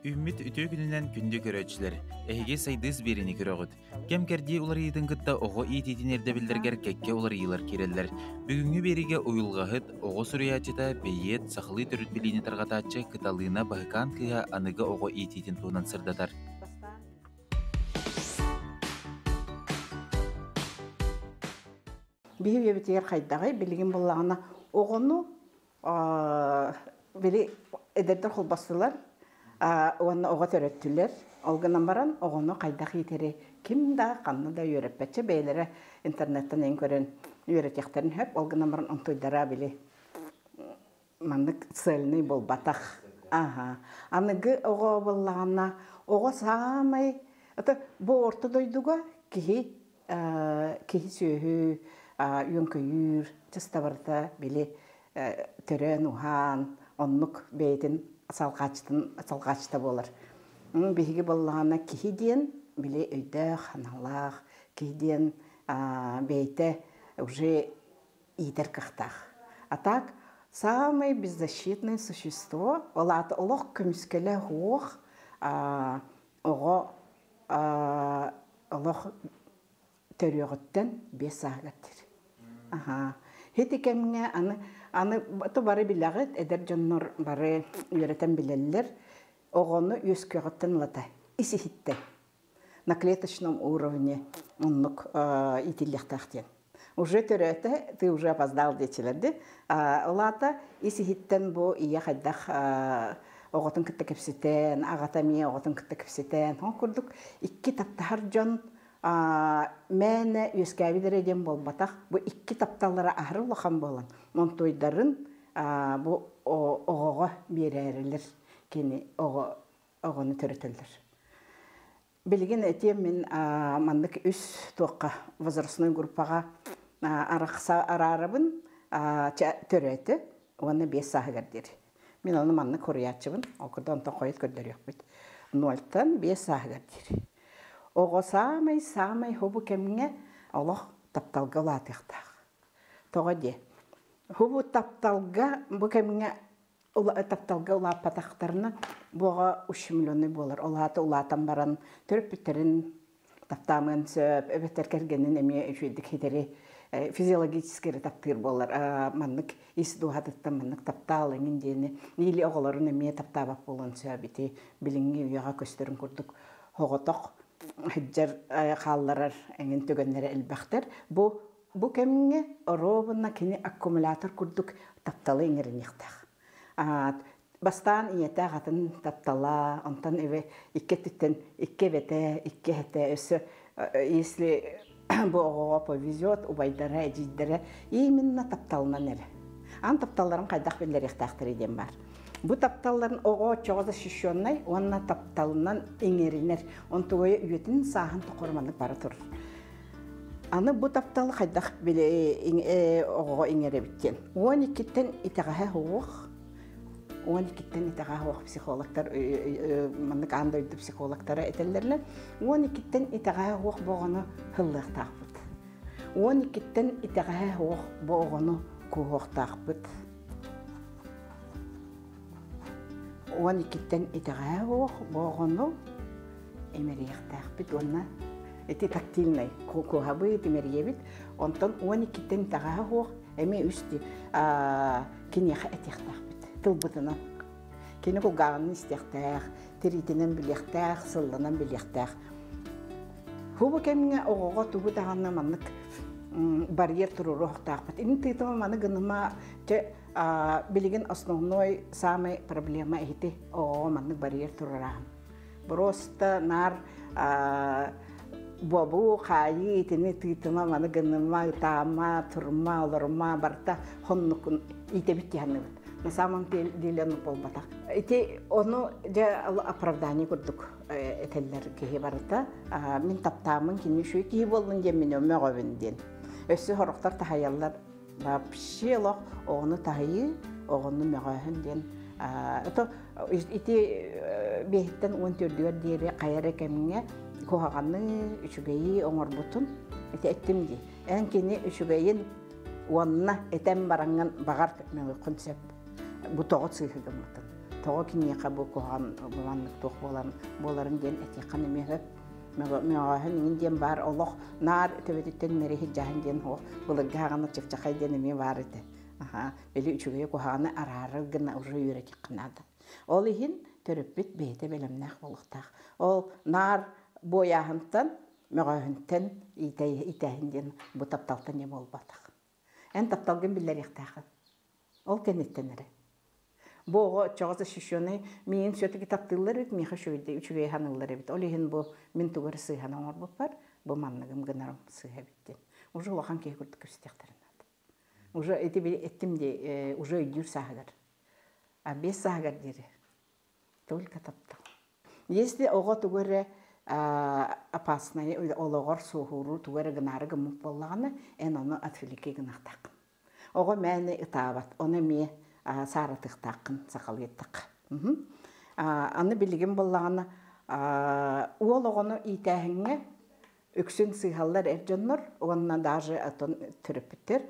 Үүммүт үтүө күнүнэн күндү көрөөччүлэр! Эһиги Сайдыыс биэриини көрөҕүт. Кэм-кэрдии уларыйыытын кытта оҕо иитиитин ирдэбиллэригэр кэккэ уларыйыылар киирэллэр. Бүгүҥҥү биэриигэ уйулҕаһыт, оҕо суруйааччыта, бэйиэт, сахалыы төрүт билиини тарҕатааччы Кыталыына Баһыкаан кыыһа аныгы оҕо иитиитин туһунан сырдатар. Биһи үйэбитигэр хайдаҕый? Билигин буллаҕына оҕону били эдэрдэр холбостулар уонна оҕо төрөттүлэр. Ол гынан баран оҕону хайдах иитэри ким да ханна да үөрэппэтчэ бэйэлэрэ интернеттэн эҥин көрөн үөрэтиэхтэрин сөп. Ол гынан баран онтуйдара били маннык цельный буолбатах. Аха. Аныгы оҕо буоллаҕына оҕо саамай это бу орто дойдуга киһи киһи-сүөһү үөн-көйүүр чыста барыта били төрөөн-уһаан оннук бэйэтин салҕааччытын салҕааччыта буолар. Биһиги буоллаҕына киһи диэн били өйдөөх, аналлаах, киһи диэн бэйэтэ уже иитэр кыахтаах. А так самое беззащитное существо, ол аата олох көмүскэлэ суох оҕо олох төрүөҕүттэн 5 сааһыгар диир. Аһаа. Ити кэмҥэ аны аны бары билэҕит, эдэр дьоннор бары үөрэтэн билэллэр. Оҕону үөскүөҕүттэн ылата ис иһиттэн на клеточном уровне оннук иитиллиэхтээх диэн. Уже төрөөтө, ты уже опоздал диэчилэр ди. Ол аата ис иһиттэн бу ийэ хайдах оҕотун кытта кэпсэтэн, аҕата эмиэ оҕотун кытта кэпсэтэн, ол курдук икки таптаһар дьон мээнэ үөскээбит эрэ диэн буолбатах, бу икки тапталлара аһары улахан буолан, онтуйдарын бу оҕоҕо биэрээрилэр кини оҕо оҕону төрөтөллөр. Билигин этиэм мин маннык үс туохха возрастной группаҕа арахса араарабын төрөөтө уонна 5 сааһыгар диэри. Мин ону маннык хоруйааччыбын, ол курдук онтон хойут көрдөрүөхпүт. 0-тан 5 сааһыгар диэри. Оҕо саамай-саамай хобу кэмҥэ олох тапталга улаатыахтаах. Тоҕо диэ? Хобу тапталга бу кэмҥэ тапталга улааппатахтарына бу оҕо ущемленный буолар. Ол аата улаатан баран төрөппүттэрин таптаамыан сөп, эбэтэр кэргэнин эмиэ үчүгэйдик хитэри физиологически эрэ таптыыр буолар. Маннык ис дууһатыттан маннык таптаал эҥин диэни или оҕолорун эмиэ таптаабат буолуон сөп ити билиҥҥи үйэҕэ көстөрүн курдук оҕотох сылдьар хаалларар эҥин түгэннэрэ элбэхтэр. Бу кэмҥэ оруобуна кини аккумулятор курдук тапталы иҥэриниэхтээх. Бастаан ийэтэ аҕатын таптала, онтон эбэ икки өттүттэн икки эбэтэ, икки эһэтэ, өссө если бу оҕоҕо повезет, убайдара, эдьиийдэрэ именно тапталынан эрэ. Ан тапталларын хайдах биллэриэхтээхтэрий диэн баар. Бу тапталларын оҕо оччоҕо защищеннай уонна тапталынан иҥэринэр. Онтугайа үйэтин сааһын тухары маннык бара турар. Аны бу тапталы хайдах били оҕоҕо иҥэрэбит диэн. 12-ттэн итэҕэһэ суох, 12-ттэн итэҕэһэ суох психологтар маннык аан дойду психологтара этэллэринэн 12-ттэн итэҕэһэ суох бу оҕону һыллыахтаахпыт. 12-ттэн итэҕэһэ суох бу оҕону кууһуохтаахпыт. 12-ттэн итэҕэһэ суох бу оҕону имэрийиэхтээхпит уонна ити тактильнай куһабыт, имэрийэбит. Онтон 12-ттэн итэҕэһэ суох эмиэ үс киниэхэ этиэхтээхпит тылбытынан. Кини кулгааҕынан истиэхтээх, тириитинэн билиэхтээх, сылланан билиэхтээх. Бу кэмҥэ оҕоҕо тугу даҕаны маннык барьер туруоруохтаахпыт. Ини тыытыма маны гыныма чэ билигин основной самый проблема ити оҕоҕо маннык барьер туруораһын. Просто наар бобуу, хаайыы итини тыытыма, маны гыныма, ытаама, турма, олорума барыта хоннукун иитэбит диһанныбыт. На самом деле ону буолбатах. Ити ону дьэ оправдание курдук этэллэр киһи барыта. Мин таптааммын кини үчүгэй киһи буоллун диэн мин мөҕөбүн диэн. Өссө сорохтор таһайаллар вообще олох оҕону таһыйыы, оҕону мөҕөөһүн диэн это ити 5-тэн 14-үгэр диэри хайа эрэ кэмҥэ куһаҕаны, үчүгэйи оҥорбутун ити эттим дии. Эн кини үчүгэйин уонна этэн бараҥҥын баҕар мөҕүөххүн сөп. Бу тоҕо сыыһы гыммытын. Тоҕо киниэхэ бу куһаҕан маннык туох буолан буоларын диэн этиэххин эмиэ сөп. Мөҕөөһүн иҥин диэн баар олох наар төбөтүттэн мэри сылдьаһын диэн суох. Былыргы хаҕана чыпчахай диэн эмиэ баар этэ. Аха, били үчүгэйи куһаҕаны араарар гына уже үөрэтиэххэ наада. Ол иһин төрөппүт бэйэтэ бэлэмнээх буолуохтаах. Ол наар буойааһынтан, мөҕөөһүнтэн иитээһин диэн бу тапталтан диэн буолбатах. Эн тапталгын биллэриэхтээххин. Ол кэнниттэн эрэ. Бу оҕо оччоҕо защищенный миигин все-таки таптыыллар эбит, миэхэ үчүгэй үчүгэй саныыллар эбит. Ол иһин бу мин тугу эрэ сыыһаны оҥорбуппар, бу манныгым гынарым сыыһа эбит диэн. Уже улахан киһи курдук кэпсэтиэхтэрин наада. Уже ити эттим дии, уже өйдүүр сааһыгар. А 5 сааһыгар диэри только таптал. Если оҕо тугу эрэ опасное олоҕор суоһууру тугу эрэ гынаары гыммыт буоллаҕына, эн ону отвлеки гынахтааххын. Оҕо мээнэ ытаабат, ону эмиэ сааратыахтааххын сахалыы эттэххэ. Аны билигин буоллаҕына уол оҕону иитээһиҥҥэ үксүн сыыһаллар эр дьоннор уонна даже атын төрөппүттэр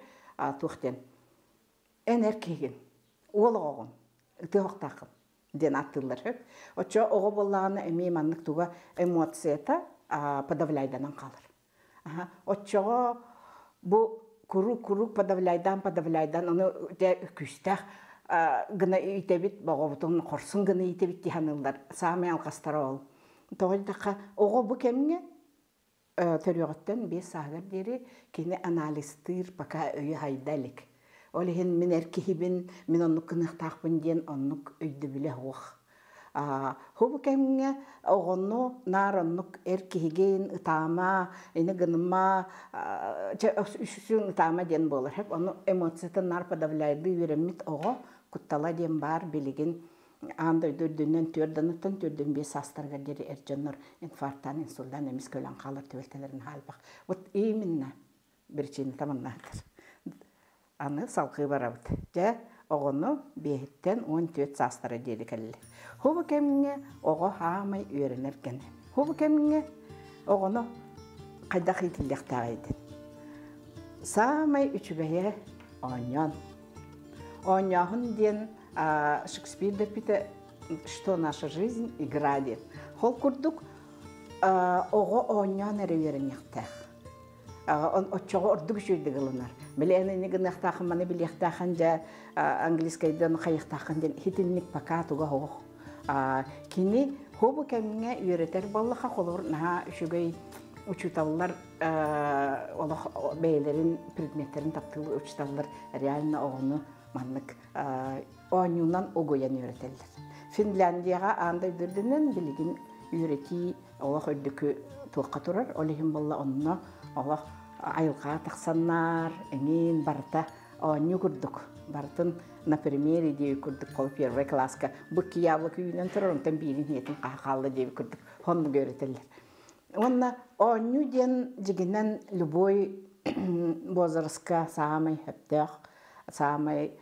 туох диэн эн эр киһигин, уол оҕоҕун, ытыах диэн ааттыыллар сөп. Оччо оҕо буоллаҕына эмиэ маннык туга эмоцията подавляйданан хаалар. Оччоҕо бу куруук-куруук подавляйдаан подавляйдаан ону күүстээх гына иитэбит, оҕобутун хорсун гына иитэбит дии саныыллар. Саамай алҕастара ол. Тоҕо диэтэххэ, оҕо бу кэмҥэ төрүөҕүттэн 5 сааһыгар диэри кини анализтыыр пока өйө хайда илик. Ол иһин мин эр киһибин, мин оннук гыныахтаахпын диэн оннук өйдөбүлэ суох. Бу кэмҥэ оҕону наар оннук эр киһигин ытаама, ини гыныма, үсүн ытаама диэн буолар. Ону эмоциятын наар подавляйдыы үөрэммит оҕо куттала диэн баар билигин аан дойду үрдүнэн түөрт аныттан 4-5 саастарыгар диэри эр дьоннор инфарктаан, инсульдаан эмис көлөн хаалар түбэлтэлэрин хаалбах. Вот именно причината маннаатар. Аны салгыы барабыт. Дьэ, оҕону 5-тэн 14 саастара диэри кэллэ. Хубу кэмҥэ оҕо хаамай үөрэнэр кэнэ. Хубу кэмҥэ оҕону хайдах иитиллиэхтээҕий диэн. Саамай үчүгэйэ оонньоон. Оонньооһун диэн Шекспир дэппитэ что наша жизнь игра диэн. Ол курдук оҕо оонньоон эрэ үөрэниэхтээх. Оччоҕо ордук үчүгэйдик ылынар. Билээн ини гыныахтаахын, маны билиэхтаахын дьэ английскайдан хайыахтаахын диэн хитинник пока туга оҕох. Кини хобу кэмҥэ үөрэтэр буоллаха холобур наһаа үчүгэй учууталлар олох бэйэлэрин предметтерин таптыыр учууталлар реально оҕону маннык оонньуунан угуйан үөрэтэллэр. Финляндияҕа аан дойду үрдүнэн билигин үөрэтии олох үрдүкү туохха турар. Ол иһин буолла онно олох айылҕаҕа тахсаннар, эҥин барыта оонньуу курдук. Барытын на примере диэби курдук хол первый класска быкки яблоко үүнэн турар, онтон биирин иһиэтин хаха хаалла диэби курдук хоннук үөрэтэллэр. Уонна оонньуу диэн дьигинэн любой возрастка саамай сөптөөх, саамай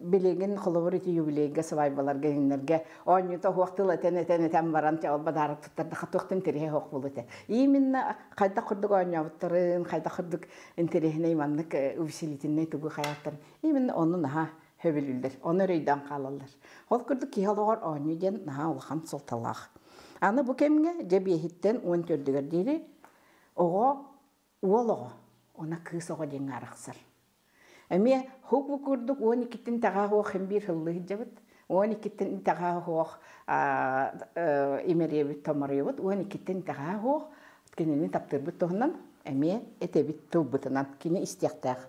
билигин холобур ити юбилейга свадьбаларга иҥнэргэ оонньуута уһуох тыл этэн этэн этэн баран ол бадаарык туттардаха туохтан интэриэһэ суох буолуо этэ. Именно хайдах курдук оонньообуттарын, хайдах курдук интэриэһинэй маннык увеселительнэй тугу хайааттарын именно ону наһаа хөбүлүүллэр, ону өрөйдөөн хаалаллар. Ол курдук киһи олоҕор оонньуу диэн наһаа улахан суолталаах. Аны бу кэмҥэ дьэ 5-тэн 14-үгэр диэри оҕо уол оҕо, она кыыс оҕо диэҥҥэ арахсар. Эмиэ хубу курдук 12-тин таҕаа хуох хим биир хыллыы сылдьабыт. 12-тин таҕаа хуох имэриэбит томоруйабыт. 12-тин таҕаа хуох кинини таптыырбыт туһунан эмиэ этэбит тылбытынан кини истиэхтээх.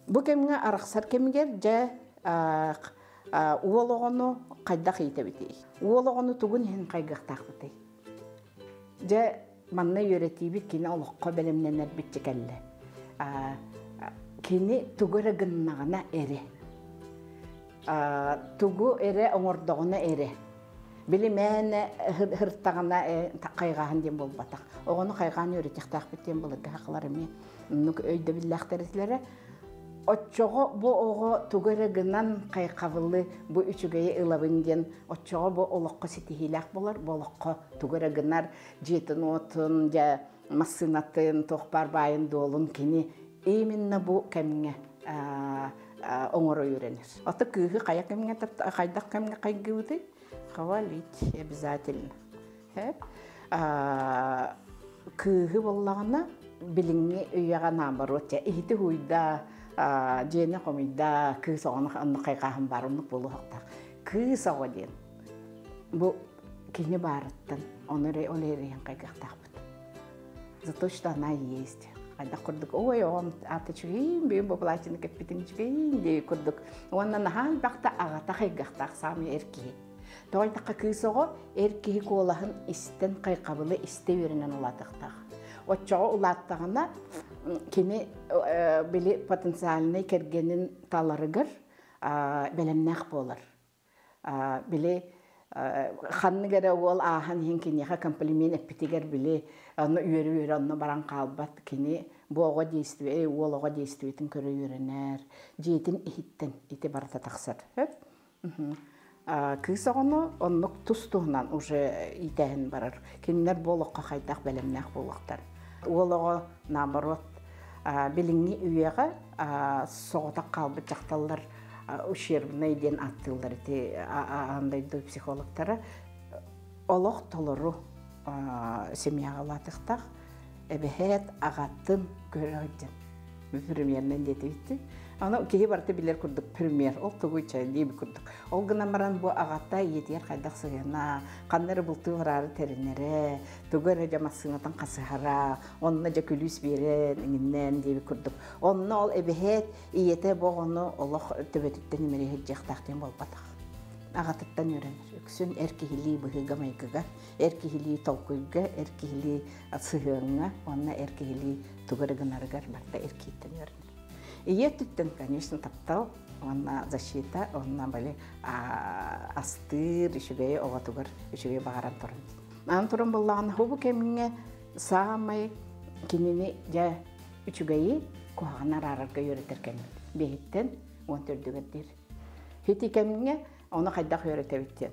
Бу кэмҥэ арахсар кэмигэр дьэ уол оҕону хайдах иитэбитий? Уол оҕону тугун иһин хайгыахтаахпытый? Дьэ манна үөрэтиибит кини олоххо бэлэмнэнэрбит кэллэ. Кини тугу эрэ гыннаҕына эрэ, тугу эрэ оҥордоҕуна эрэ, билимээнэ һыртаҕына хайҕааһын диэн буолбатах. Оҕону хайҕаан үөрэтиэхтээхпит диэн былыргы сахалар эмиэ оннук өйдөбүллээхтэр этилэрэ. Оччоҕо бу оҕо тугу эрэ гынан хайҕабылы бу үчүгэйи ылабын диэн оччоҕо бу олоххо ситиһиилээх буолар, бу олоххо тугу эрэ гынар, дьиэтин-уотун, дьэ массыынатын, туох баар баайын дуолун кини именно бу кэмҥэ Оҥоро үөрэнэр. Ото кыыһы хайа кэмҥэ хайдах кэмҥэ хайгыбытый? Хвалить обязательно. Кыыһы буоллаҕына билиҥҥи үйэҕэ наоборот иһити хуйда, дьиэни хомуйда, кыыс оҕону оннук хайҕааһын баар, оннук буолуохтаах. Кыыс оҕо диэн бу кини баарыттан ону эрэ ол эрийэн хайгыахтаахпыт. За то, что она есть. Хайдах курдук, ой, оҕом аата үчүгэйин, бүгүн бу платины кэппитин үчүгэйин дии курдук. Уонна наһаа элбэхтэ аҕата хайгахтаах саамай эр киһи. Тоҕо диэтэххэ кыыс оҕо эр киһи куолаһын истэн хайҕабылы истэ үөрэнэн улаатыахтаах. Оччоҕо улааттаҕына кини били потенциальнай кэргэнин таларыгар бэлэмнээх буолар. Били ханнык эрэ уол ааһан иһин киниэхэ комплимент эппитигэр били онно үөрэ-үөрэ онно баран хаалбат кини бу оҕо действие уол оҕо действиетин көрө үөрэнэр дьиэтин иһиттэн ити барыта тахсар кыыс оҕону оннук тус-туһунан уже иитээһин барар. Кинилэр бу олоххо хайдах бэлэмнээх буолуохтар. Уол оҕо, наоборот, билиҥҥи үйэҕэ соҕотох хаалбыт дьахталлар ущербный диэн ааттыыллар ити аан дойду психологтара. Олох толору семьяҕа улаатыахтаах. Эбэһээт аҕатын көрө сылдьан примерно диэтибит. Аны киһи барыта билэр курдук пример, ол тугуй чай курдук. Ол гынан баран бу аҕата ийэтигэр хайдах сыһыана, ханна эрэ бултуу бараары тэринэрэ, тугу эрэ дьэ массыынатын хасыһара, онно дьэ күлүүс биэрэн, иҥиннээн диэбит курдук. Онно ол эбэһээт ийэтэ бу оҕону олох төбөтүттэн имэрийэ сылдьыахтаах диэн буолбатах. Аҕатыттан үөрэнэр. Үксүн эр киһилии быһыыга-майгыга, эр киһилии толкуйга, эр киһилии сыһыаҥҥа уонна эр киһилии тугу эрэ гынарыгар барыта эр киһиттэн үөрэнэр. Ийэ өттүттэн, конечно, таптал уонна защита, уонна бали астыыр, үчүгэйи оҕотугар үчүгэй баҕаран туран. Аны туран буллаҕына, бу кэмҥэ саамай кинини дьэ үчүгэйи куһаҕаны араарарга үөрэтэр кэммит. Биэһиттэн 14-үгэр диир. Ити кэмҥэ ону хайдах үөрэтэбит диэн.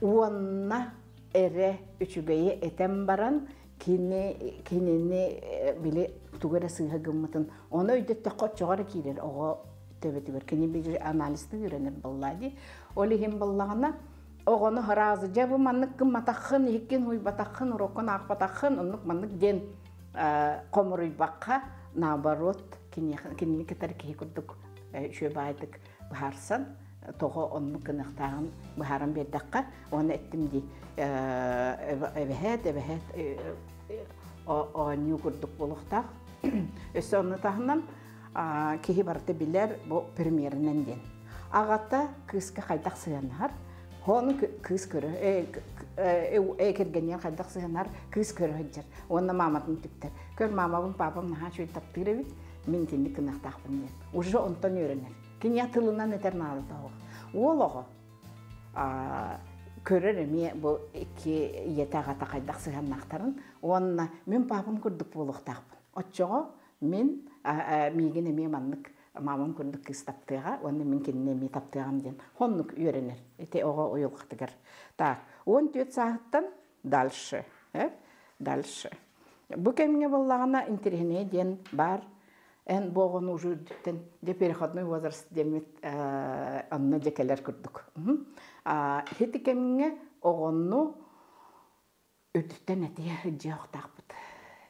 Уонна эрэ үчүгэйи этэн баран кини кинини били тугу эрэ сыыһа гыммытын ону өйдөттөххө оччоҕо эрэ киирэр оҕо төбөтүгэр кини били анализтыы үөрэнэр буоллаа дии ол иһин буоллаҕына оҕону сразу дьэ бу маннык гымматаххын иһиккин уйбатаххын уроккун аахпатаххын оннук маннык диэн хомуруйбакка наоборот кинини кытары киһи курдук үчүгэй баайдык быһаарсан тоҕо оннук гыныахтааҕын быһааран биэрдэххэ уонна эттим дии эбэһээт эбэһээт оонньуу курдук буолуохтаах өссө онну таһынан киһи барыта билэр бу примеринэн диэн аҕата кыыска хайдах сыһыаннаһар Хону кыыс көрө э кэргэниэн хайдах сыһыанар кыыс көрө сылдьар уонна мааматын түктэр көр маамабын паапам наһаа үчүгэй таптыыр эбит мин итинник гыныахтаахпын диэн уже онтон үөрэнэр Кинигэ тылынан этэр наадата суох. Уол оҕо көрөр эмиэ бу икки ийэтэ аҕата хайдах сыһыаннаахтарын уонна мин паапам курдук буолуохтаахпын. Оччоҕо мин миигин эмиэ маннык маамам курдук кыыс таптыаҕа уонна мин кинини эмиэ таптыаҕым диэн оннук үөрэнэр ити оҕо уйулҕатыгар. Так, 14 сааһыттан дальше. Дальше. Бу кэмҥэ буоллаҕына интэриэһинэй диэн баар эн бу оҕону уже үрдүттэн дьэ переходной возраст диэммит онно дьэ кэлэр курдук. Ити кэмҥэ оҕону үрдүттэн этиэ сылдьыахтаахпыт.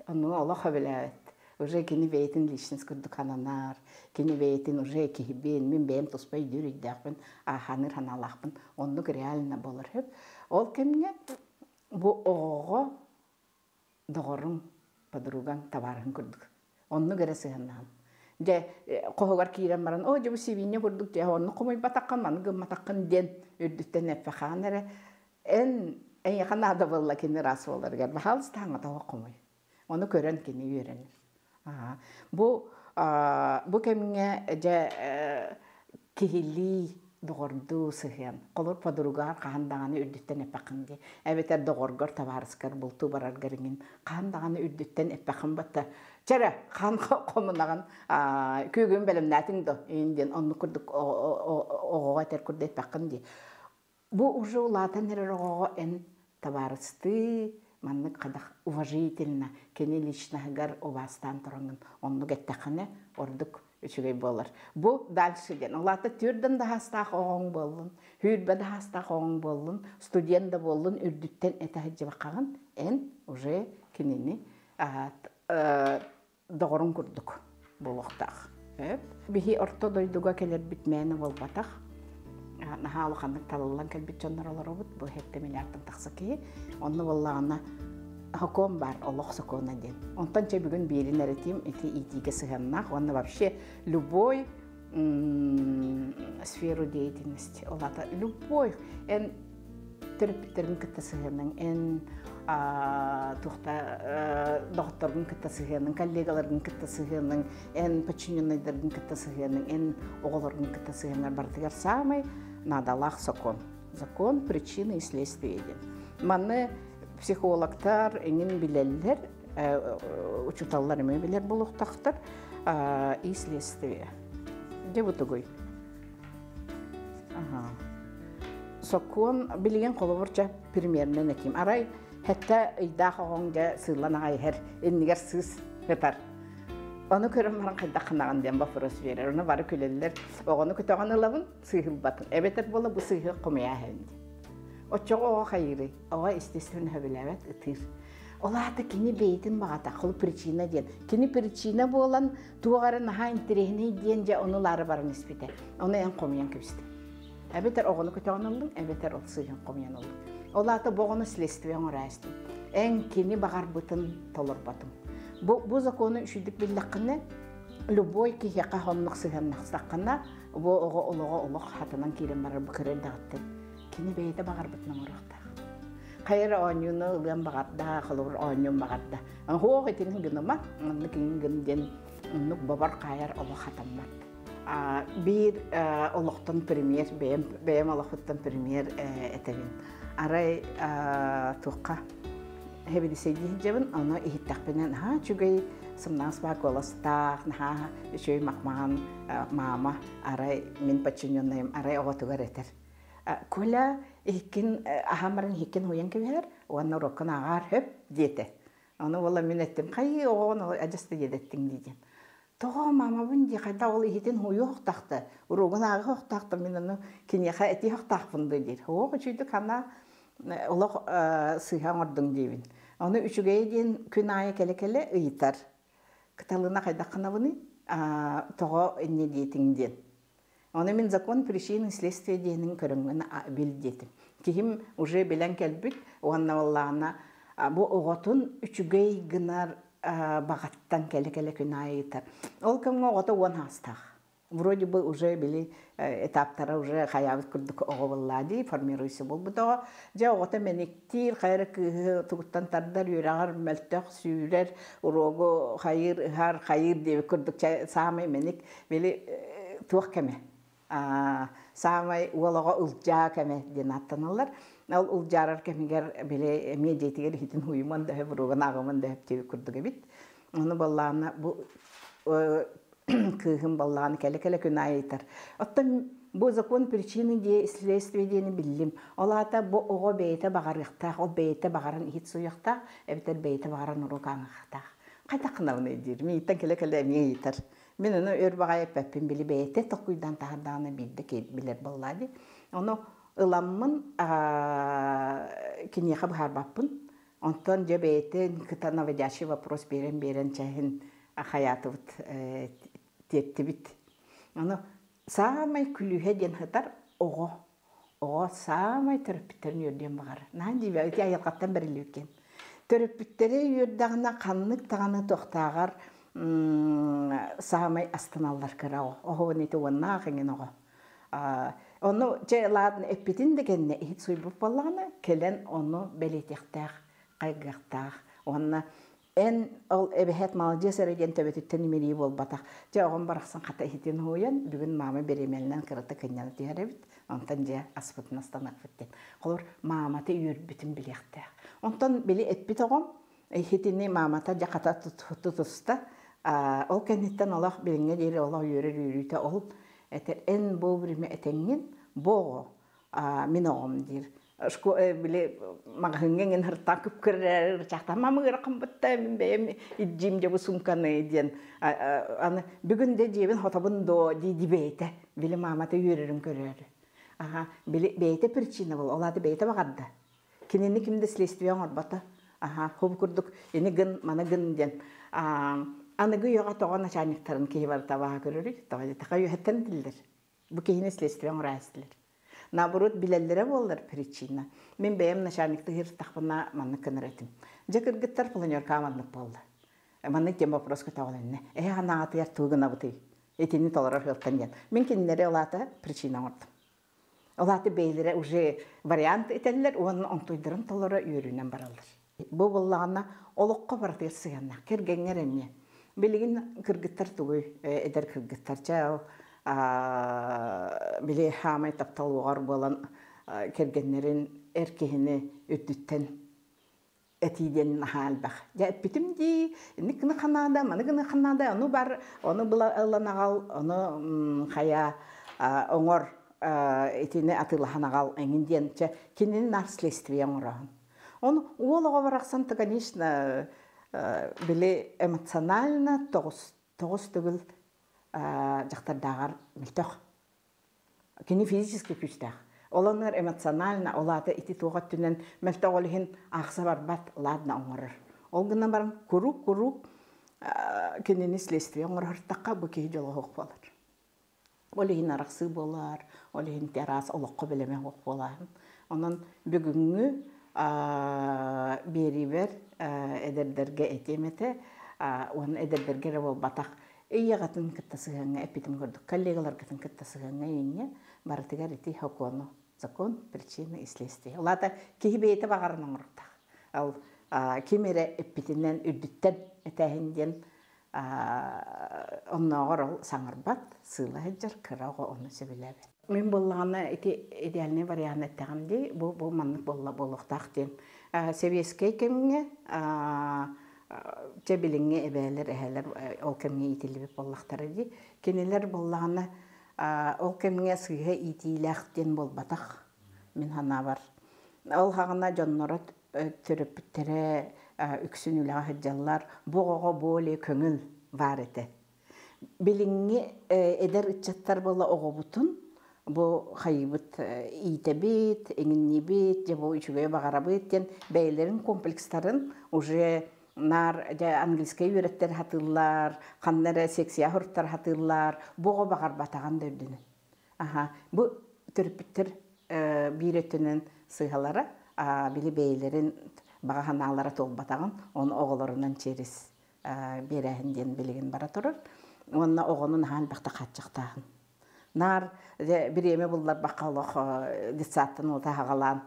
Ону олох сөбүлээбэт. Уже кини бэйэтин личность курдук ананар, кини бэйэтин уже киһибин, мин бэйэм туспа өйдүүр өйдөөхпүн, ааханыыр санаалаахпын. Оннук реально болор сөп. Ол кэмҥэ бу оҕоҕо доҕоруҥ, подругаҥ, табаарыһыҥ курдук. Оннук эрэ сыһыаннаһан. Дьэ, хоһугар киирэн баран, оо, дьэ бу сибиинньэ курдук дьэ, оннук хомуйбатаххын, маны гымматаххын диэн үрдүттэн эппэхаан эрэ, эн эйиэхэ наада буолла кини ыраас буоларыгар, баһаалыста хаҥата хомуй. Ону көрөн кини үөрэнэр. Бу бу кэмҥэ дьэ киһилии доҕордуу сыһыан. Холобур, подругаар хаһан даҕаны үрдүттэн эппэххин дии. Эбэтэр доҕоргор, табаарыскар бултуу бараргар иҥин хаһан даҕаны үрдүттэн эппэххин батта. Чэрэ, хаһан хомунаҕын күүгүн бэлэмнээтиҥ до иин диэн оннук курдук оҕоҕо этэр курдук эппэххин дии. Бу уже улаатан эрэр оҕоҕо эн табаарыстыы маннык хадах уважительно кини личноһыгар убаастаан тураҥҥын оннук эттэххинэ ордук. Үчүгэй буолар. Бу дальше диэн. Ол аата түрдэн да хаастаах оҕоҥ буоллун, хүүрбэ да хаастаах оҕоҥ буоллун, студент да буоллун, үрдүттэн этэ сылдьыбаккаҕын, эн уже кинини доҕорун курдук буолуохтаах. Биһи орто дойдуга кэлэрбит мээнэ буолбатах. Наһаа улаханнык талыллан кэлбит дьоннор олоробут. Бу 7 миллиардтан тахса киһи. Онно буоллаҕына сокуон баар, олох сокуона диэн. Онтон чэ бүгүн биирин эрэтиим ити иитиигэ сыһыаннаах уонна вообще любой сферу деятельности. Ол аата любой эн төрөппүттэрин кытта сыһыаның, эн туохта доҕотторгун кытта сыһыаның, коллегаларгын кытта сыһыаның, эн подчиненныйдаргын кытта сыһыаның, эн оҕолоргун кытта сыһыаннар барытыгар самый наадалаах сокуон. Закон причины и следствия диэн. Манны психологтар эҥин билэллэр, учууталлар эмиэ билэр буолуохтаахтар. И следствие. Дьэ бу тугуй? Сокуон билигин холобурча примерно этим. Арай хэтте ыйдаах оҕоҥ дьэ сыыллан аҕай иһэр, иннигэр сыыс ытар. Ону көрөн баран хайдах гынаҕын диэн вопрос биэрэр. Ону бары күлэллэр. Оҕону көтөҕөн ылабын, сыыһылбатын. Эбэтэр буола бу сыыһы хомуйа иһэбин диэн. Оччоҕо оҕо хайыырый? Оҕо естественно сөбүлээбэт, ытыыр. Ол аата кини бэйэтин баҕата, ол причина диэн. Кини причина буолан туох эрэ наһаа интэриэһинэй диэн дьэ ону ылаары баран испитэ. Ону эн хомуйан кэбистиҥ. Эбэтэр оҕону көтөҕөн ыллыҥ, эбэтэр ол сыыһын хомуйан ыллыҥ. Ол аата бу оҕону следствие оҥоро истиҥ. Эн кини баҕарбытын толорботуҥ. Бу закону үчүгдүк биллэххинэ, любой киһиэхэ оннук сыһыаннастаххына, бу оҕо олоҕо олох хатанан киирэн барар бу кыра эрдэҕиттэн кини бэйэтэ баҕарбытын оҥоруохтаах. Хайа эрэ оонньууну ылыан баҕарда, холобур оонньуон баҕарда. Оһуох итини гыныма, маннык иҥин гын диэн оннук бобор хаайар олох хатаммат. Биир олохтон премьер, бэйэм, бэйэм олохпуттан премьер этэбин. Арай туохха хэбидисэйдии сылдьабын, ону иһиттэхпинэ наһаа үчүгэй сымнаҕас баа куоластаах, наһаа үчүгэй махмаҕан маама арай мин подчиненныйым арай оҕотугар этэр. Коля иһиккин аһаан баран иһиккин уйан кэбиһэр уонна уроккун ааҕаар хөп диэтэ. Ону буола мин эттим, хайыы оҕоҕун адьас да диэдэттиҥ дии диэн. Тоҕо маамабын дии хайдах ол иһитин уйуохтахта, уруогун ааҕыахтаахта мин ону киниэхэ этиэхтаахпын дуу диир. Оҕо үчүйдүк хана олох сыыһа оҥордуҥ диибин. Ону үчүгэйэ диэн күн аайы кэлэ-кэлэ ыйытар. Кыталына хайдах гынабыный? Тоҕо инньэ диэтиҥ диэн. Ону мин закон причины следствия диэнин көрөҥҥүн бил диэтим. Киһим уже билэн кэлбит уонна буоллаҕына бу оҕотун үчүгэй гынар баҕаттан кэлэ-кэлэ күн аайы ыытар. Ол кэмҥэ оҕото 10 саастаах. Вроде бы уже били этаптара уже хайаабыт курдук оҕо буоллаа дии, формируйся буолбут оҕо. Дьэ оҕото мэниктиир, хайа эрэ кыыһы тугуттан тардар, үөрэҕэр мөлтөх, сүүрэр, уруогу хайыыр, ыһар, хайыыр диэбит курдук саамай мэник били туох кэмэ саамай уол оҕо ылдьаа кэмэ диэн ааттаналлар. Ол ылдьаарар кэмигэр били эмиэ дьиэтигэр иһитин уйуман да өһөп, уруогун ааҕыман да өһөп диэбит курдук эбит. Ону баллаана бу кыыһым баллааны кэлэ-кэлэ күн аайы ыйытар. Оттон бу закон причины диэ следствие диэни биллим. Ол аата бу оҕо бэйэтэ баҕарыахтаах, ол бэйэтэ баҕаран иһит суйуохтаах, эбэтэр бэйэтэ баҕаран уруок ааҕыахтаах. Хайдах гынабыный диир. Миигиттэн кэлэ-кэлэ эмиэ ыйытар. Мин ону өр баҕайы эппэппин, били бэйэтэ толкуйдаан таһаардаҕына биирдэ билэр буоллаа дии. Ону ыламмын киниэхэ быһаарбаппын. Онтон дьэ бэйэтин кыта наводящий вопрос биэрэн-биэрэн чэһин хайаатыбыт, тиэртибит. Ону саамай күлүүһэ диэн сытар оҕо. Оҕо саамай төрөппүттэрин үөрдүөн баҕарар. Наһаа дьиибэ, ити айылҕаттан бэриллибит киэн. Төрөппүттэри үөрдэҕинэ ханнык даҕаны туохтааҕар саамай астыналлар кыра оҕо. Оһуон ити уоннаах эҥин оҕо. Ону чэ ладно эппитин да кэннэ иһит суйбут буоллаҕына кэлэн ону бэлиэтиэхтээх, хайгыахтаах. Уонна эн ол эбэһээт маладьыас эрэ диэн төбөтүттэн имэрии буолбатах. Дьэ оҕом барахсан хата иһитин уһуйан, бүгүн маама бириэмэлэнэн кырата кынньана түһэр эбит. Онтон дьэ аспытын астаныахпыт диэн. Холобур, маамата үөрбүтүн билиэхтээх. Онтон били эппит оҕом иһитини маамата дьэ хата тутуста. Ол кэнниттэн олох билиҥҥэ диэри олох үөрэр үөрүүтэ ол этэр эн вовремя этэҥҥин бу оҕо мин оҕом диир. Били маҕаһыыҥҥа иҥин һыртаан күпкүрэр ырчаахтаах мама ыарахан бытта мин бэйэм илдьиим дьэ бу суумканы диэн аны бүгүн де дьиэбин хотобун доо дии дии бэйэтэ били маамата үөрэрин көрөөрү аха били бэйэтэ причина был ол аата бэйэтэ баҕарда кинини ким да следствие оҥорбото аха хуб курдук ини гын маны гын диэн аныгы үйэҕэ тоҕо начальниктарын киһи барыта абааһы көрөрүй тоҕо диэтэххэ үөһэттэн этиллэр бу киһини следствие оҥоро истилэр Наоборот, билэллэрэ буоллар причина. Мин бэйэм начальниктыы сырыттахпына маннык гынар этим. Дьэ кыргыттар планерка маннык буолла. Маннык диэн вопрос көтөҕүлүннэ. Эһи ханаатыгар тугу гынабытый? Итини толорор ыалтан диэн. Мин кинилэри ол аата причина оҥордум. Ол аата бэйэлэрэ уже вариант этэллэр уонна онтуйдарын толоро үөрүүнэн бараллар. Бу буоллаҕына олоххо барытыгар сыһыаннаах. Кэргэҥҥэр эмиэ. Билигин кыргыттар тугуй, эдэр кыргыттар чэ ол били хаамай таптал уоҕар буолан кэргэннэрин эр киһини үрдүттэн этии диэн наһаа элбэх. Дьэ эппитим дии, инник гына ханаада, маны гына ханаада, ону бар, ону была ылан аҕал, ону хайа оҥор итини атыылаһан аҕал эҥин диэн чэ кинини наар следствие оҥороһун. Он уол оҕо барахсан то, конечно, били эмоционально тоҕус төгүл дьахтардааҕар мөлтөх. Кини физически күүстээх. Ол оннугар эмоционально, ол аата ити туох өттүнэн мөлтөх ол иһин аахса барбат, ладно оҥорор. Ол гынан баран куруук-куруук кинини следствие оҥорортахха бу киһи дьоло суох буолар. Ол иһин арахсыы буолар, ол иһин араас олоххо бэлэмэ суох буолааһын. Онон бүгүҥҥү биэриибэр эдэрдэргэ этиэм этэ уонна эдэрдэргэ эрэ буолбатах, ийэҕитин кытта сыһыаҥҥа эппитим курдук, коллегаларгытын кытта сыһыаҥҥа иҥҥэ барытыгар ити сокуону, закон, причина и следствие. Ол аата киһи бэйэтэ баҕаран оҥоруохтаах. Ол ким эрэ эппитинэн үрдүттэн этээһин диэн оннооҕор ол саҥарбат, сыыла сылдьар кыра оҕо ону сөбүлээбэт. Мин буоллаҕына ити идеальный вариант эттэҕим дии, бу бу маннык буолла буолуохтаах диэн. Сэбиэскэй кэмҥэ чэ билиҥҥи эбээлэр, эһээлэр ол кэмҥэ иитиллибит буоллахтара дии. Кинилэр буоллаҕына ол кэмҥэ сыыһа иитиилээх диэн буолбатах мин санаабар. Ол хаҕына дьонноро төрөппүттэрэ үксүн үлэҕэ сылдьаллар. Бу оҕоҕо более көҥүл баар этэ. Билиҥҥи эдэр ыччаттар буола оҕобутун бу хайыбыт иитэбит, иҥиннибит, дьэ бу үчүгэйи баҕарабыт диэн бэйэлэрин комплекстарын уже наар дьэ английскай үөрэттэр хатыыллар, ханна эрэ секция хуруттар хатыыллар, бу оҕо баҕарбатаҕын да үрдүнэн. Аха, бу төрөппүттэр биир өттүнэн сыыһалара, били бэйэлэрин баҕа санаалара туолбатаҕын, ону оҕолорунан через биэрээһин диэн билигин бара турар. Уонна оҕону наһаа элбэхтэ хааччахтааһын. Наар бириэмэ булларбакка олох детсадтан уота аҕалаан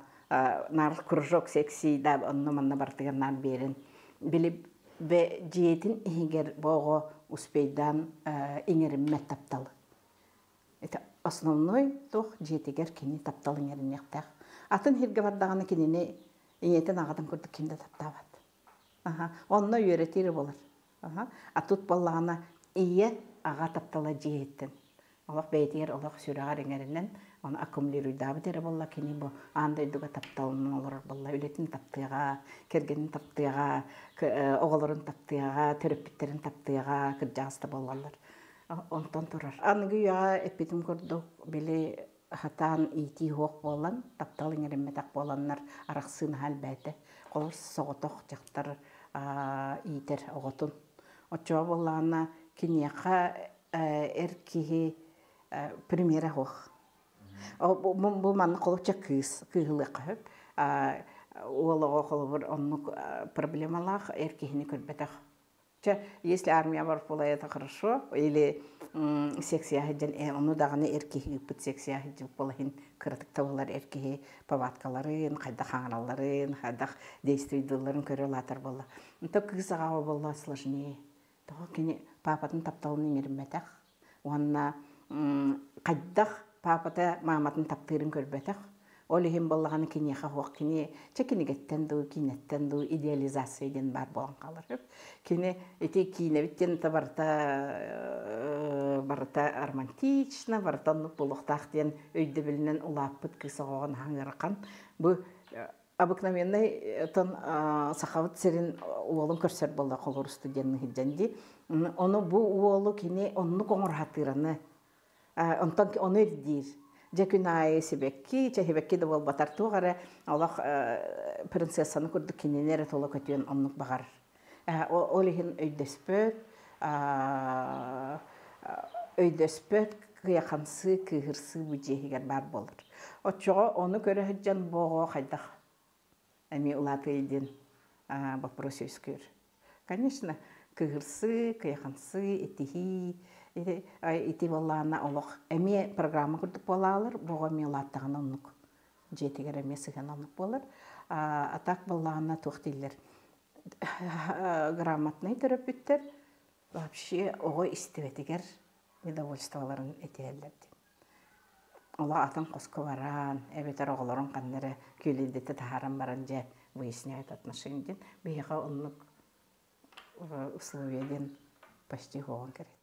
наар кружок секси да онно манна барытыгар наар биэрин. Били дьиэтин иһигэр бу оҕо успейдаан иҥэриммэт тапталы. Это основной туох дьиэтигэр кини таптал иҥэриниэхтээх. Атын сиргэ бардаҕына кинини ийэтин аҕатын курдук ким да таптаабат. Аха. Онно үөрэтиир буолар. Аха. А тут буоллаҕына ийэ аҕа таптала дьиэһиттэн. Олох бэйэтигэр олох сүрэҕэр иҥэринэн ону аккумулируйдаабыт эрэ буолла кини бу аан дойдуга тапталынан олорор буолла үлэтин таптыаҕа, кэргэнин таптыаҕа, оҕолорун таптыаҕа, төрөппүттэрин таптыаҕа, кырдьаҕас да буоллаллар. Онтон турар. Аныгы үйэҕэ эппитим курдук, били хатаан иитии суох буолан, таптал иҥэриммэтэх буоланнар арахсыы наһаа элбээтэ. Холобур, соҕотох дьахтар иитэр оҕотун. Оччоҕо буоллаҕына, киниэхэ эр киһи примера суох. Бу манна холобурча кыыс, кыыһылыахха сөп. Уол оҕо холобур оннук проблемалаах эр киһини көрбөтөх. Чэ, если армия бар буола это хорошо, или секция сылдьан ону даҕаны эр киһи ыыппыт секция сылдьыбыт буола иһин кыратык да буолар эр киһи повадкаларын, хайдах хаҥаралларын, хайдах действуйдуулларын көрө улаатар буолла. То кыыс аҕаҕа буолла сложнее. Тоҕо кини папатын тапталын иҥэриммэтэх уонна хайдах папата мааматын таптыырын көрбөтөх. Ол иһин буоллаҕына киниэхэ суох кини чэ кинигэттэн дуу, киинэттэн дуу идеализация диэн баар буолан хаалар. Кини ити киинэбит диэн барыта барыта романтично, барыта оннук буолуохтаах диэн өйдөбүлүнэн улааппыт кыыс оҕоҕо наһаа ыарахан. Бу обыкновенный тон сахабыт сирин уолун көрсөр буолла холор студент сылдьан дии. Ону бу уолу кини оннук оҥорһатыыраны онтон ону ирдиир. Дьэ күн аайы сибэкки, чэһибэкки да буолбатар туох эрэ олох принцессаны курдук кинини эрэ тула көтүөн оннук баҕарар. Ол иһин өйдөспөт, өйдөспөт кыйахамсыы, кыыһырсыы бу дьиэ иһигэр баар буолар. Оччоҕо ону көрө сылдьан бу оҕо хайдах эмиэ улаатыай диэн вопрос үөскүүр. Конечно, кыыһырсыы, кыйахамсыы, итиһии, ити буоллаҕына олох эмиэ программа курдук буолаалар, бу оҕо эмиэ улааттаҕына оннук дьиэтигэр эмиэ сыһыан оннук буолар. А так буоллаҕына туох дииллэр грамотнай төрөппүттэр вообще оҕо истибэтигэр недовольстволарын этиһэллэр диэн. Олох атын хоско баран, эбэтэр оҕолорун ханна эрэ күөлэйдэтэ таһааран баран дьэ выясняют отношения диэн биһиэхэ оннук условия диэн почти суоҕун кэриэтэ.